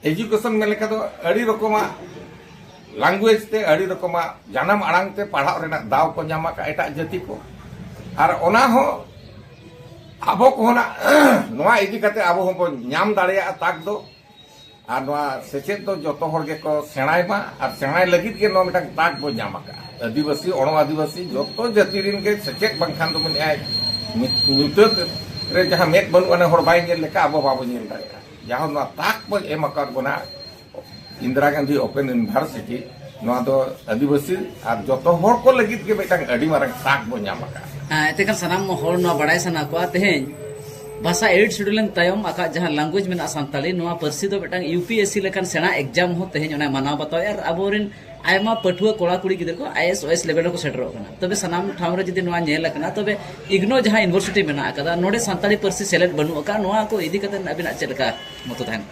ᱮᱡᱩᱠᱮᱥᱚᱱ ᱢᱮᱱ ᱞᱮᱠᱟ ᱫᱚ ᱟᱹᱰᱤ ᱨᱚᱠᱚᱢᱟᱜ language ᱛᱮ, ᱟᱹᱰᱤ ᱨᱚᱠᱚᱢᱟᱜ ᱡᱟᱱᱟᱢ ᱟᱲᱟᱝ ᱛᱮ ᱯᱟᱲᱦᱟᱜ ᱨᱮᱱᱟᱜ ᱫᱟᱣ ᱠᱚ ᱧᱟᱢ ᱟᱠᱟᱫ ᱮᱴᱟᱜ ᱡᱟᱹᱛᱤ ᱠᱚ᱾ ᱟᱨ ᱚᱱᱟ ᱦᱚᱸ ᱟᱵᱚ ᱠᱚᱦᱚᱸ ᱱᱟᱜ ᱱᱚᱣᱟ ᱤᱫᱤ ᱠᱟᱛᱮ ᱟᱵᱚ ᱦᱚᱸᱵᱚᱱ ᱧᱟᱢ ᱫᱟᱲᱮᱭᱟᱜᱼᱟ ᱛᱟᱠ ᱫᱚ᱾ ᱟᱨ ᱱᱚᱣᱟ ᱥᱮᱪᱮᱫ ᱫᱚ ᱡᱚᱛᱚ ᱦᱚᱲ ᱜᱮᱠᱚ ᱥᱮᱬᱟᱭ ᱢᱟ, ᱟᱨ ᱥᱮᱬᱟᱭ ᱞᱟᱹᱜᱤᱫ ᱜᱮ ᱱᱚᱣᱟ ᱢᱤᱫᱴᱟᱝ ᱛᱟᱠ ᱵᱚ ᱧᱟᱢ ᱟᱠᱟᱫᱼᱟ᱾ ᱟᱹᱫᱤᱵᱟᱹᱥᱤ, ᱚᱬᱚ ᱟᱹᱫᱤᱵᱟᱹᱥᱤ ᱡᱚᱛᱚ ᱡᱟᱹᱛᱤ ᱨᱮᱱ ᱜᱮ ᱥᱮᱪᱮᱫ ᱵᱟᱝᱠᱷᱟᱱ ᱫᱚ ᱢᱮᱱᱮᱫᱼᱟᱭ ᱧᱩᱛᱟᱹᱛ ᱨᱮ ᱡᱟᱦᱟᱸ ᱢᱮᱫ ᱵᱟᱹᱱᱩᱜ ᱟᱱᱟ ᱦᱚᱲ ᱵᱟᱭ ᱧᱮᱞ ᱞᱮᱠᱟ ᱟᱵᱚ ᱵᱟᱵᱚ ᱧᱮᱞ ᱫᱟᱲᱮᱭᱟᱜᱼᱟ᱾ ᱡᱟᱦᱟᱸ ᱱᱚᱣᱟ ᱛᱟᱠ ᱵᱚ ᱮᱢ ᱟᱠᱟᱫ ᱵᱚᱱᱟ ᱤᱱᱫᱤᱨᱟ ᱜᱟᱱᱫᱷᱤ ᱳᱯᱮᱱ ᱤᱭᱩᱱᱤᱵᱷᱟᱨᱥᱤᱴᱤ, ᱱᱚᱣᱟ ᱫᱚ ᱟᱹᱫᱤᱵᱟᱹᱥᱤ ᱟᱨ ᱡᱚᱛᱚ ᱦᱚᱲ ᱠᱚ ᱞᱟᱹᱜᱤᱫ ᱜᱮ ᱢᱤᱫᱴᱟᱝ ᱟᱹᱰᱤ ᱢᱟᱨᱟᱝ ᱛᱟᱠ ᱵᱚ ᱧᱟᱢ ᱟᱠᱟᱫᱼᱟ᱾ ᱦᱮᱸ, ᱮᱱᱛᱮ ᱠᱷᱟᱱ ᱥᱟᱱᱟᱢ ᱦᱚᱲ ᱱᱚᱣᱟ ᱵᱟᱲᱟᱭ ᱥᱟᱱᱟ ᱠᱚᱣᱟ, ᱛᱮᱦᱮᱧ ᱵᱷᱟᱥᱟ ᱮᱭᱤᱴ ᱥᱤᱰᱩᱞ ᱞᱮᱱ ᱛᱟᱭᱚᱢ ᱟᱠᱟᱫ ᱡᱟᱦᱟᱸ ᱞᱟᱝᱜᱩᱭᱮᱡᱽ ᱢᱮᱱᱟᱜᱼᱟ ᱥᱟᱱᱛᱟᱲᱤ, ᱱᱚᱣᱟ ᱯᱟᱹᱨᱥᱤ ᱫᱚ ᱢᱤᱫᱴᱟᱝ ᱤᱭᱩ ᱯᱤ ᱮᱥ ᱥᱤ ᱞᱮᱠᱟᱱ ᱥᱮᱬᱟ ᱮᱠᱡᱟᱢ ᱦᱚᱸ ᱛᱮᱦᱮᱧ ᱚᱱᱟᱭ ᱢᱟᱱᱟᱣ ᱵᱟᱛᱟᱣᱮᱫᱼᱟ᱾ ᱟᱨ ᱟᱵᱚᱨᱮᱱ ᱟᱭᱢᱟ ᱯᱟᱹᱴᱷᱩᱣᱟᱹ ᱠᱚᱲᱟ ᱠᱩᱲᱤ ᱜᱤᱫᱽᱨᱟᱹ ᱠᱚ ᱟᱭ ᱮᱥ ᱳ ᱮᱥ ᱞᱮᱵᱮᱞ ᱨᱮᱠᱚ ᱥᱮᱴᱮᱨᱚᱜ ᱠᱟᱱᱟ᱾ ᱛᱚᱵᱮ ᱥᱟᱱᱟᱢ ᱴᱷᱟᱶ ᱨᱮ ᱡᱩᱫᱤ ᱱᱚᱣᱟ ᱧᱮᱞ ᱟᱠᱟᱱᱟ, ᱛᱚᱵᱮ ᱤᱜᱽᱱᱳ ᱡᱟᱦᱟᱸ ᱤᱭᱩᱱᱤᱵᱷᱟᱨᱥᱤᱴᱤ ᱢᱮᱱᱟᱜ ᱟᱠᱟᱫᱟ, ᱱᱚᱰᱮ ᱥᱟᱱᱛᱟᱲᱤ ᱯᱟᱹᱨᱥᱤ ᱥᱮᱞᱮᱫ ᱵᱟᱹᱱᱩᱜ ᱟᱠᱟᱫ, ᱱᱚᱣᱟ ᱠᱚ ᱤᱫᱤ ᱠᱟᱛᱮ ᱟᱵᱤᱱᱟᱜ ᱪᱮᱫ ᱞᱮᱠᱟ ᱢᱚᱛᱚ ᱛᱟᱦᱮᱱ?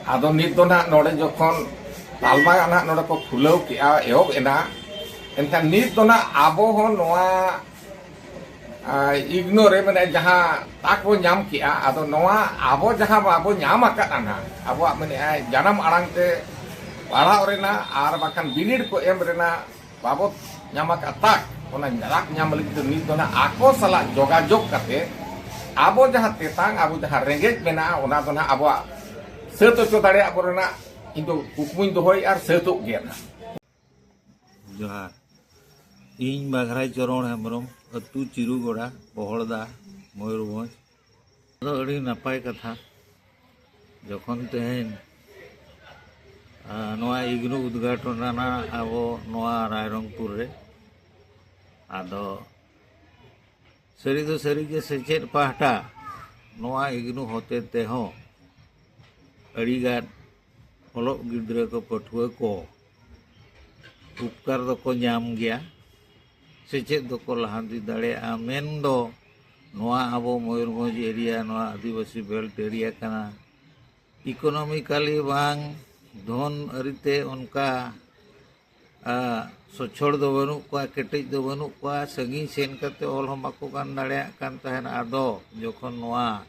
ᱟᱫᱚ ᱱᱤᱛ ᱫᱚ ᱱᱟᱦᱟᱜ ᱱᱚᱰᱮ ᱡᱚᱠᱷᱚᱱ ᱛᱟᱞᱢᱟ ᱱᱟᱦᱟᱜ ᱱᱚᱰᱮ ᱠᱚ ᱠᱷᱩᱞᱟᱹᱣ ᱠᱮᱜᱼᱟ, ᱮᱦᱚᱵ ᱮᱱᱟ, ᱮᱱᱠᱷᱟᱱ ᱱᱤᱛ ᱫᱚ ᱱᱟᱦᱟᱜ ᱟᱵᱚ ᱦᱚᱸ ᱱᱚᱣᱟ ᱤᱜᱽᱱᱳ ᱨᱮ, ᱢᱟᱱᱮ ᱡᱟᱦᱟᱸ ᱛᱟᱠ ᱵᱚ ᱧᱟᱢ ᱠᱮᱜᱼᱟ, ᱟᱫᱚ ᱱᱚᱣᱟ ᱟᱵᱚ ᱡᱟᱦᱟᱸ ᱵᱟᱵᱚ ᱧᱟᱢ ᱟᱠᱟᱫᱼᱟ ᱱᱟᱦᱟᱜ, ᱟᱵᱚᱣᱟᱜ ᱢᱮᱱᱮᱫᱼᱟᱭ ᱡᱟᱱᱟᱢ ᱟᱲᱟᱝ ᱛᱮ ᱯᱟᱲᱦᱟᱣ ᱨᱮᱱᱟᱜ ᱟᱨ ᱵᱟᱠᱷᱟᱱ ᱵᱤᱱᱤᱰ ᱠᱚ ᱮᱢ ᱨᱮᱱᱟᱜ ᱵᱟᱵᱚ ᱧᱟᱢ ᱟᱠᱟᱫ ᱛᱟᱠ, ᱚᱱᱟ ᱛᱟᱠ ᱧᱟᱢ ᱞᱟᱹᱜᱤᱫ ᱫᱚ ᱱᱤᱛ ᱫᱚ ᱱᱟᱦᱟᱜ ᱟᱠᱚ ᱥᱟᱞᱟᱜ ᱡᱳᱜᱟᱡᱳᱜᱽ ᱠᱟᱛᱮ ᱟᱵᱚ ᱡᱟᱦᱟᱸ ᱛᱮᱛᱟᱝ, ᱟᱵᱚ ᱡᱟᱦᱟᱸ ᱨᱮᱸᱜᱮᱡ ᱢᱮᱱᱟᱜᱼᱟ, ᱚᱱᱟ ᱫᱚ ᱱᱟᱦᱟᱜ ᱟᱵᱚᱣᱟᱜ ᱥᱟᱹᱛ ᱦᱚᱪᱚ ᱫᱟᱲᱮᱭᱟᱜ ᱵᱚ ᱨᱮᱱᱟᱜ ᱤᱧ ᱫᱚ ᱠᱩᱠᱢᱩᱧ ᱫᱚᱦᱚᱭᱮᱫᱼᱟ ᱟᱨ ᱥᱟᱹᱛᱚᱜ ᱜᱮᱭᱟ ᱱᱟᱦᱟᱜ᱾ ᱡᱚᱦᱟᱨ᱾ ᱤᱧ ᱵᱟᱜᱷᱨᱟᱭ ᱪᱚᱨᱚᱬ ᱦᱮᱢᱵᱨᱚᱢ, ᱟᱹᱛᱩ ᱪᱤᱨᱩᱜᱚᱲᱟ, ᱵᱚᱦᱚᱲᱫᱟ, ᱢᱚᱭᱩᱨᱵᱷᱚᱸᱡᱽ᱾ ᱫᱚ ᱟᱹᱰᱤ ᱱᱟᱯᱟᱭ ᱠᱟᱛᱷᱟ, ᱡᱚᱠᱷᱚᱱ ᱛᱮᱦᱮᱧ ᱟᱸ, ᱱᱚᱣᱟ ᱤᱜᱽᱱᱳ ᱩᱫᱽᱜᱷᱟᱴᱚᱱ ᱮᱱᱟ ᱟᱵᱚ ᱱᱚᱣᱟ ᱨᱟᱭᱨᱚᱝᱯᱩᱨ ᱨᱮ᱾ ᱟᱫᱚ ᱥᱟᱹᱨᱤ ᱫᱚ ᱥᱟᱹᱨᱤ ᱜᱮ, ᱥᱮᱪᱮᱫ ᱯᱟᱦᱴᱟ ᱱᱚᱣᱟ ᱤᱜᱽᱱᱳ ᱦᱚᱛᱮ ᱛᱮᱦᱚᱸ ᱟᱹᱰᱤᱜᱟᱱ ᱚᱞᱚᱜ ᱜᱤᱫᱽᱨᱟᱹ ᱠᱚ, ᱯᱟᱹᱴᱷᱩᱣᱟᱹ ᱠᱚ ᱩᱯᱠᱟᱨ ᱫᱚᱠᱚ ᱧᱟᱢ ᱜᱮᱭᱟ, ᱥᱮᱪᱮᱫ ᱫᱚᱠᱚ ᱞᱟᱦᱟᱱᱛᱤ ᱫᱟᱲᱮᱭᱟᱜᱼᱟ᱾ ᱢᱮᱱᱫᱚ ᱱᱚᱣᱟ ᱟᱵᱚ ᱢᱚᱭᱩᱨᱵᱷᱚᱸᱡᱽ ᱮᱨᱤᱭᱟ, ᱱᱚᱣᱟ ᱟᱹᱫᱤᱵᱟᱹᱥᱤ ᱵᱮᱞᱴ ᱮᱨᱤᱭᱟ ᱠᱟᱱᱟ᱾ ᱤᱠᱳᱱᱚᱢᱤᱠᱟᱞᱤ ᱵᱟᱝ ᱫᱷᱚᱱ ᱟᱹᱨᱤᱛᱮ ᱚᱱᱠᱟ ᱥᱚᱪᱷᱚᱲ ᱫᱚ ᱵᱟᱹᱱᱩᱜ ᱠᱚᱣᱟ, ᱠᱮᱴᱮᱡ ᱫᱚ ᱵᱟᱹᱱᱩᱜ ᱠᱚᱣᱟ᱾ ᱥᱟᱺᱜᱤᱧ ᱥᱮᱱ ᱠᱟᱛᱮ ᱚᱞ ᱦᱚᱸ ᱵᱟᱠᱚ ᱜᱟᱱ ᱫᱟᱲᱮᱭᱟᱜ ᱠᱟᱱ ᱛᱟᱦᱮᱱ᱾ ᱟᱫᱚ ᱡᱚᱠᱷᱚᱱ ᱱᱚᱣᱟ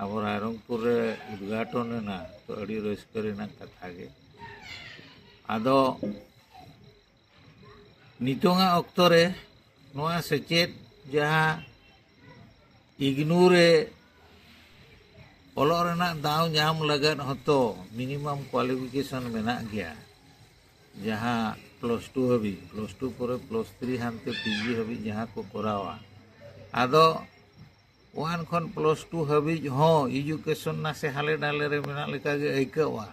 ᱟᱵᱚ ᱨᱟᱭᱨᱚᱝᱯᱩᱨ ᱨᱮ ᱩᱫᱽᱜᱷᱟᱴᱚᱱ ᱮᱱᱟ, ᱛᱚ ᱟᱹᱰᱤ ᱨᱟᱹᱥᱠᱟᱹ ᱨᱮᱱᱟᱜ ᱠᱟᱛᱷᱟ ᱜᱮ᱾ ᱟᱫᱚ ᱱᱤᱛᱚᱝᱟᱜ ᱚᱠᱛᱚ ᱨᱮ ᱱᱚᱣᱟ ᱥᱮᱪᱮᱫ ᱡᱟᱦᱟᱸ ᱤᱜᱽᱱᱩ ᱨᱮ ᱚᱞᱚᱜ ᱨᱮᱱᱟᱜ ᱫᱟᱣ ᱧᱟᱢ ᱞᱟᱹᱜᱤᱫ ᱦᱚᱸᱛᱚ ᱢᱤᱱᱤᱢᱟᱢ ᱠᱳᱣᱟᱞᱤᱯᱷᱤᱠᱮᱥᱚᱱ ᱢᱮᱱᱟᱜ ᱜᱮᱭᱟ, ᱡᱟᱦᱟᱸ ᱯᱞᱟᱥ ᱴᱩ ᱦᱟᱹᱵᱤᱡ, ᱯᱞᱟᱥ ᱴᱩ ᱯᱚᱨᱮ ᱯᱞᱟᱥ ᱛᱷᱨᱤ ᱦᱟᱱᱛᱮ ᱯᱤᱡᱤ ᱦᱟᱹᱵᱤᱡ ᱡᱟᱦᱟᱸ ᱠᱚ ᱠᱚᱨᱟᱣᱟ᱾ ᱟᱫᱚ ᱳᱣᱟᱱ ᱠᱷᱚᱱ ᱯᱞᱟᱥ ᱴᱩ ᱦᱟᱹᱵᱤᱡ ᱦᱚᱸ ᱮᱰᱩᱠᱮᱥᱚᱱ ᱱᱟᱥᱮ ᱦᱟᱞᱮ ᱰᱟᱞᱮ ᱨᱮ ᱢᱮᱱᱟᱜ ᱞᱮᱠᱟᱜᱮ ᱟᱹᱭᱠᱟᱹᱜᱼᱟ᱾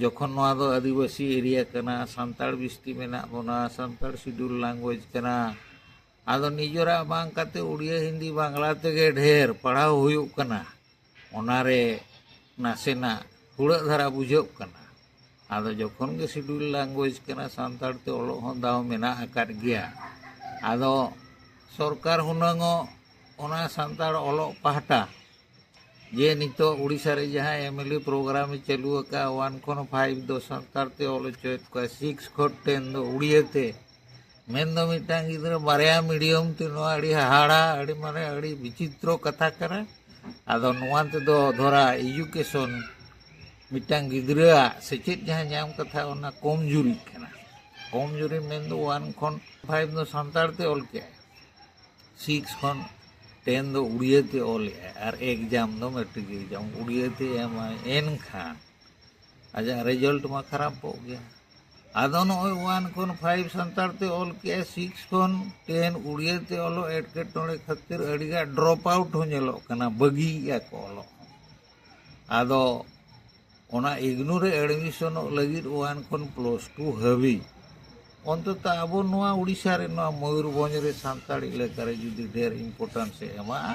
ᱡᱚᱠᱷᱚᱱ ᱱᱚᱣᱟ ᱫᱚ ᱟᱹᱫᱤᱵᱟᱹᱥᱤ ᱮᱨᱤᱭᱟ ᱠᱟᱱᱟ, ᱥᱟᱱᱛᱟᱲ ᱵᱤᱥᱛᱤ ᱢᱮᱱᱟᱜ ᱵᱚᱱᱟ, ᱥᱟᱱᱛᱟᱲ ᱥᱤᱰᱩᱞ ᱞᱮᱝᱜᱩᱭᱮᱡᱽ ᱠᱟᱱᱟ, ᱟᱫᱚ ᱱᱤᱡᱮᱨᱟᱜ ᱵᱟᱝ ᱠᱟᱛᱮ ᱩᱲᱤᱭᱟ, ᱦᱤᱱᱫᱤ, ᱵᱟᱝᱞᱟ ᱛᱮᱜᱮ ᱰᱷᱮᱨ ᱯᱟᱲᱦᱟᱣ ᱦᱩᱭᱩᱜ ᱠᱟᱱᱟ᱾ ᱚᱱᱟᱨᱮ ᱱᱟᱥᱮᱱᱟᱜ ᱦᱩᱲᱟᱹᱜ ᱫᱷᱟᱨᱟ ᱵᱩᱡᱷᱟᱹᱜ ᱠᱟᱱᱟ᱾ ᱟᱫᱚ ᱡᱚᱠᱷᱚᱱ ᱜᱮ ᱥᱤᱰᱩᱞ ᱞᱮᱝᱜᱩᱭᱮᱡᱽ ᱠᱟᱱᱟ, ᱥᱟᱱᱛᱟᱲ ᱛᱮ ᱚᱞᱚᱜ ᱦᱚᱸ ᱫᱟᱣ ᱢᱮᱱᱟᱜ ᱟᱠᱟᱫ ᱜᱮᱭᱟ᱾ ᱟᱫᱚ ᱥᱚᱨᱠᱟᱨ ᱦᱩᱱᱟᱹᱝᱚᱜ ᱚᱱᱟ ᱥᱟᱱᱛᱟᱲ ᱚᱞᱚᱜ ᱯᱟᱦᱴᱟ, ᱡᱮ ᱱᱤᱛᱚᱜ ᱩᱲᱤᱥᱥᱟ ᱨᱮ ᱡᱟᱦᱟᱸ ᱮᱢ ᱮᱞ ᱮ ᱯᱨᱳᱜᱨᱟᱢ ᱮ ᱪᱟᱹᱞᱩ ᱟᱠᱟᱫᱼᱟ, ᱳᱣᱟᱱ ᱠᱷᱚᱱ ᱯᱷᱟᱭᱤᱵᱷ ᱫᱚ ᱥᱟᱱᱛᱟᱲ ᱛᱮ ᱚᱞ ᱦᱚᱪᱚᱭᱮᱫ ᱠᱚᱣᱟ, ᱥᱤᱠᱥ ᱠᱷᱚᱱ ᱴᱮᱱ ᱫᱚ ᱩᱲᱤᱭᱟᱹ ᱛᱮ᱾ ᱢᱮᱱᱫᱚ ᱢᱤᱫᱴᱟᱝ ᱜᱤᱫᱽᱨᱟᱹ ᱵᱟᱨᱭᱟ ᱢᱤᱰᱤᱭᱟᱢ ᱛᱮ, ᱱᱚᱣᱟ ᱟᱹᱰᱤ ᱦᱟᱦᱟᱲᱟ, ᱟᱹᱰᱤ ᱢᱟᱱᱮ ᱟᱹᱰᱤ ᱵᱤᱪᱤᱛᱨᱚ ᱠᱟᱛᱷᱟ ᱠᱟᱱᱟ᱾ ᱟᱫᱚ ᱱᱚᱣᱟ ᱛᱮᱫᱚ ᱫᱷᱚᱨᱟ ᱮᱰᱩᱠᱮᱥᱚᱱ, ᱢᱤᱫᱴᱟᱝ ᱜᱤᱫᱽᱨᱟᱹᱣᱟᱜ ᱥᱮᱪᱮᱫ ᱡᱟᱦᱟᱸ ᱧᱟᱢ ᱠᱟᱛᱷᱟ, ᱚᱱᱟ ᱠᱚᱢ ᱡᱩᱨᱤᱜ ᱠᱟᱱᱟ᱾ ᱠᱚᱢ ᱡᱩᱨᱤ ᱢᱮᱱᱫᱚ ᱳᱣᱟᱱ ᱠᱷᱚᱱ ᱯᱷᱟᱭᱤᱵᱷ ᱫᱚ ᱥᱟᱱᱛᱟᱲ ᱛᱮ ᱚᱞ ᱠᱮᱜᱼᱟᱭ, ᱥᱤᱠᱥ ᱠᱷᱚᱱ ᱴᱮᱱ ᱫᱚ ᱩᱲᱤᱭᱟᱹ ᱛᱮ ᱚᱞᱮᱜᱼᱟᱭ, ᱟᱨ ᱮᱠᱡᱟᱢ ᱫᱚ ᱢᱮᱴᱨᱤᱠ ᱮᱠᱡᱟᱢ ᱩᱲᱤᱭᱟᱹ ᱛᱮ ᱮᱢᱟᱭ, ᱮᱱᱠᱷᱟᱱ ᱟᱡᱟᱜ ᱨᱮᱡᱟᱞᱴ ᱢᱟ ᱠᱷᱟᱨᱟᱯᱚᱜ ᱜᱮᱭᱟ᱾ ᱟᱫᱚ ᱱᱚᱜᱼᱚᱭ ᱳᱣᱟᱱ ᱠᱷᱚᱱ ᱯᱷᱟᱭᱤᱵᱷ ᱥᱟᱱᱛᱟᱲ ᱛᱮ ᱚᱞ ᱠᱮᱜᱼᱟᱭ, ᱥᱤᱠᱥ ᱠᱷᱚᱱ ᱴᱮᱱ ᱩᱲᱤᱭᱟᱹ ᱛᱮ ᱚᱞᱚᱜ ᱮᱴᱠᱮᱴᱚᱬᱮ ᱠᱷᱟᱹᱛᱤᱨ ᱟᱹᱰᱤᱜᱟᱱ ᱰᱨᱚᱯ ᱟᱣᱩᱴ ᱦᱚᱸ ᱧᱮᱞᱚᱜ ᱠᱟᱱᱟ, ᱵᱟᱹᱜᱤᱭᱮᱜᱼᱟ ᱠᱚ ᱚᱞᱚᱜ ᱦᱚᱸ᱾ ᱟᱫᱚ ᱚᱱᱟ ᱤᱜᱽᱱᱩ ᱨᱮ ᱮᱰᱢᱤᱥᱚᱱᱚᱜ ᱞᱟᱹᱜᱤᱫ ᱳᱣᱟᱱ ᱠᱷᱚᱱ ᱯᱞᱟᱥ ᱴᱩ ᱦᱟᱹᱵᱤᱡ, ᱚᱱᱛᱚᱛᱚ ᱟᱵᱚ ᱱᱚᱣᱟ ᱩᱲᱤᱥᱥᱟ ᱨᱮ, ᱱᱚᱣᱟ ᱢᱚᱭᱩᱨᱵᱷᱚᱸᱡᱽ ᱨᱮ ᱥᱟᱱᱛᱟᱲ ᱮᱞᱟᱠᱟ ᱨᱮ ᱡᱩᱫᱤ ᱰᱷᱮᱨ ᱤᱢᱯᱚᱨᱴᱮᱱᱥ ᱮ ᱮᱢᱟᱜᱼᱟ,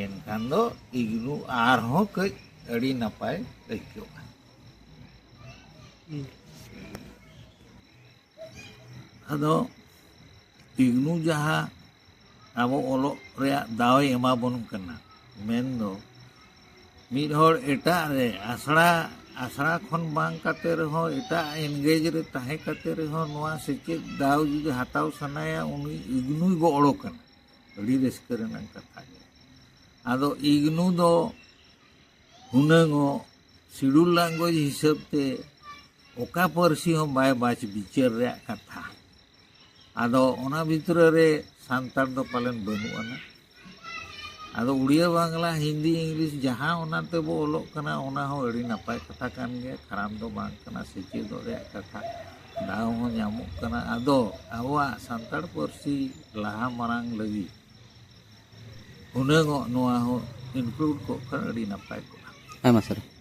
ᱮᱱᱠᱷᱟᱱ ᱫᱚ ᱤᱜᱽᱱᱩ ᱟᱨᱦᱚᱸ ᱠᱟᱹᱡ ᱟᱹᱰᱤ ᱱᱟᱯᱟᱭ ᱟᱹᱭᱠᱟᱹᱜᱼᱟ᱾ ᱟᱫᱚ ᱤᱜᱽᱱᱩ ᱡᱟᱦᱟᱸ ᱟᱵᱚ ᱚᱞᱚᱜ ᱨᱮᱭᱟᱜ ᱫᱟᱣᱮ ᱮᱢᱟᱵᱚᱱ ᱠᱟᱱᱟ, ᱢᱮᱱᱫᱚ ᱢᱤᱫ ᱦᱚᱲ ᱮᱴᱟᱜ ᱨᱮ ᱟᱥᱲᱟ, ᱟᱥᱲᱟ ᱠᱷᱚᱱ ᱵᱟᱝ ᱠᱟᱛᱮ ᱨᱮᱦᱚᱸ, ᱮᱴᱟᱜ ᱮᱱᱜᱮᱡᱽ ᱨᱮ ᱛᱟᱦᱮᱸ ᱠᱟᱛᱮ ᱨᱮᱦᱚᱸ ᱱᱚᱣᱟ ᱥᱮᱪᱮᱫ ᱫᱟᱣ ᱡᱩᱫᱤ ᱦᱟᱛᱟᱣ ᱥᱟᱱᱟᱭᱟ, ᱩᱱᱤ ᱤᱜᱽᱱᱩᱭ ᱜᱚᱲᱚ ᱠᱟᱱᱟ᱾ ᱟᱹᱰᱤ ᱨᱟᱹᱥᱠᱟᱹ ᱨᱮᱱᱟᱜ ᱠᱟᱛᱷᱟ ᱜᱮ᱾ ᱟᱫᱚ ᱤᱜᱽᱱᱩ ᱫᱚ ᱦᱩᱱᱟᱹᱝᱚᱜ ᱥᱤᱰᱩᱞ ᱞᱮᱝᱜᱩᱭᱮᱡᱽ ᱦᱤᱥᱟᱹᱵ ᱛᱮ ᱚᱠᱟ ᱯᱟᱹᱨᱥᱤ ᱦᱚᱸ ᱵᱟᱭ ᱵᱟᱪ ᱵᱤᱪᱟᱹᱨ ᱨᱮᱭᱟᱜ ᱠᱟᱛᱷᱟ᱾ ᱟᱫᱚ ᱚᱱᱟ ᱵᱷᱤᱛᱨᱤ ᱨᱮ ᱥᱟᱱᱛᱟᱲ ᱫᱚ ᱯᱟᱞᱮᱱ ᱵᱟᱹᱱᱩᱜ ᱟᱱᱟ᱾ ᱟᱫᱚ ᱩᱲᱤᱭᱟ, ᱵᱟᱝᱞᱟ, ᱦᱤᱱᱫᱤ, ᱤᱝᱞᱤᱥ ᱡᱟᱦᱟᱸ ᱚᱱᱟ ᱛᱮᱵᱚ ᱚᱞᱚᱜ ᱠᱟᱱᱟ, ᱚᱱᱟ ᱦᱚᱸ ᱟᱹᱰᱤ ᱱᱟᱯᱟᱭ ᱠᱟᱛᱷᱟ ᱠᱟᱱ ᱜᱮᱭᱟ, ᱠᱷᱟᱨᱟᱯ ᱫᱚ ᱵᱟᱝ ᱠᱟᱱᱟ, ᱥᱮᱪᱮᱫᱚᱜ ᱨᱮᱭᱟᱜ ᱠᱟᱛᱷᱟ, ᱫᱟᱣ ᱦᱚᱸ ᱧᱟᱢᱚᱜ ᱠᱟᱱᱟ᱾ ᱟᱫᱚ ᱟᱵᱚᱣᱟᱜ ᱥᱟᱱᱛᱟᱲ ᱯᱟᱹᱨᱥᱤ ᱞᱟᱦᱟ ᱢᱟᱨᱟᱝ ᱞᱟᱹᱜᱤᱫ ᱦᱩᱱᱟᱹᱝᱚᱜ ᱱᱚᱣᱟ ᱦᱚᱸ include ᱠᱚᱜ ᱠᱷᱟᱱ ᱟᱹᱰᱤ ᱱᱟᱯᱟᱭ ᱠᱚᱜᱼᱟ᱾ ᱟᱭᱢᱟ ᱥᱟᱨᱦᱟᱣ᱾